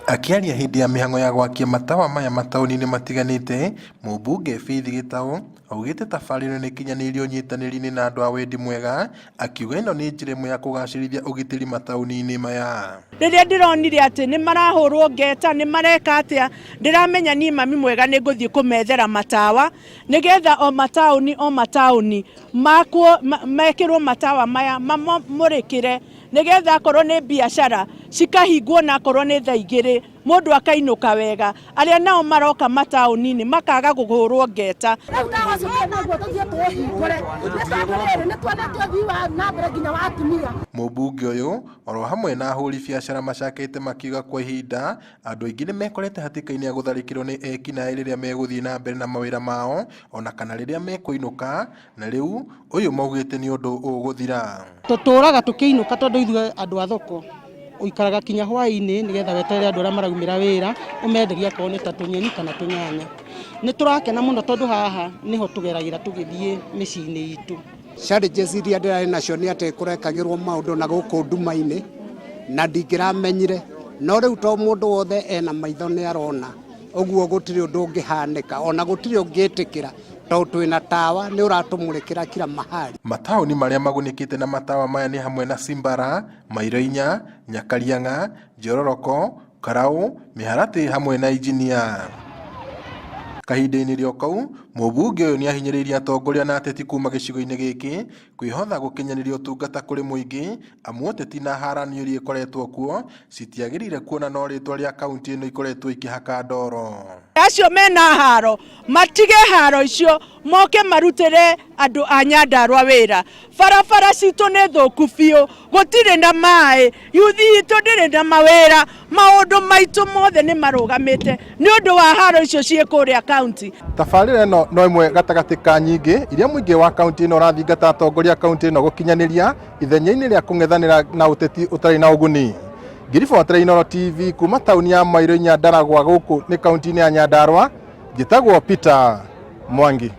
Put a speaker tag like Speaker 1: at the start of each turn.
Speaker 1: Akĩaria hĩndĩ ya mĩhang'o ya gwakia matawa maya mataũni-inĩ matiganĩte, mũmbunge Faith Gĩtaũ augĩte tabarĩra ĩno nĩĩkinyanĩirie ũnyitanĩri-inĩ na andũ a wendi mwega, akiuga ĩno nĩ njĩra ĩmwe ya kũgacĩrithia ũgitĩri mataũni-inĩ maya.
Speaker 2: Rĩrĩa ndĩronire atĩ nĩ marahũrwo ngeta nĩ mareka atĩa, ndĩramenya niĩ mami mwega nĩ ngũthiĩ kũmethera matawa nĩgetha o mataũni o mataũni makwo mekĩrwo matawa maya mamamũrĩkĩre nĩgetha akorwo nĩ biacara cikahingwo na akorwo nĩ thaa 2 mũndũ akainũka wega, arĩa nao maroka mataũni-inĩ makaga kũhũrwo ngeta.
Speaker 3: Rĩu ndawa ũcio twĩ naguo tũthiĩ tũũhingũre nĩ tondũ rĩrĩ nĩ tuonete ũthii wa na mbere nginya wa atumia.
Speaker 1: Mũmbunge ũyũ oro hamwe na ahũri biacara macakĩte makiuga kwa ihinda andũ aingĩ nĩ mekorete hatĩka-inĩ ya gũtharĩkĩrwo nĩ ekinaĩ rĩrĩa megũthiĩ na mbere na mawĩra mao ona kana rĩrĩa mekũinũka na rĩu ũyũ maugĩte nĩ ũndũ ũgũthira.
Speaker 4: Tũtũraga tũkĩinũka tondũ ithuĩ andũ a thoko ũikaraga kinya hwaĩ-inĩ nĩgetha weterere andũ arĩa maraumĩra wĩra ũmenderie akorwo nĩ ta tũnyeni kana tũnyanya. Nĩ tũrakena mũno tondũ haha nĩho tũgeragĩra tũgĩthiĩ mĩciĩ-inĩ itũ.
Speaker 5: Challenges iria ndĩrarĩ nacio nĩ atĩ kũrekagĩrwo maũndũ na gũkũ nduma-inĩ na ndingĩramenyire, no rĩu to mũndũ wothe ena maitho nĩ arona, ũguo gũtirĩ ũndũ ũngĩhanĩka ona gũtirĩ ũngĩtĩkĩra tondũ twĩna tawa nĩ ũratũmũrĩkĩra kila mahali.
Speaker 1: Mataũni marĩa magunĩkĩte na matawa maya nĩ hamwe na Simbara, Mairo Inya, Nyakariang'a, Njororoko, Karau, Mĩharatĩ hamwe na Injinia. Kahinda-inĩ rĩo kau, mũmbunge ũyũ nĩahinyĩrĩirie atongoria na ateti kuma gĩcigo-inĩ gĩkĩ kwĩhotha gũkinyanĩria ũtungata kũrĩ mũingĩ amu ũteti na haranio iria ikoretwo kuo citiagĩrĩire kuona no rĩtwa rĩa kaunti ĩno ikoretwo ikĩhaka ndoro.
Speaker 2: Acio mena haro matige haro icio moke marutĩre andũ a Nyandarua wĩra. Barabara citũ nĩ thũku biũ, gũtirĩ na maĩ, yuthi itũ ndĩrĩ na mawĩra, maũndũ maitũ mothe nĩ marũgamĩte nĩ ũndũ wa haro icio ciĩ kũrĩa kaunti.
Speaker 1: Tabarĩra ĩno no ĩmwe gatagatĩ ka nyingĩ iria mũingĩ wa kaunti ĩno ũrathingata atongoria a kaunti ĩno gũkinyanĩria ithenya-inĩ rĩa kũng'ethanĩra na ũteti ũtarĩ na ũguni. Ngĩribotera Inooro TV kuma taũni ya Mairũ Nyandaragwa gũkũ nĩ kaunti-inĩ ya Nyandarua, njĩtagwo Peter Mwangi.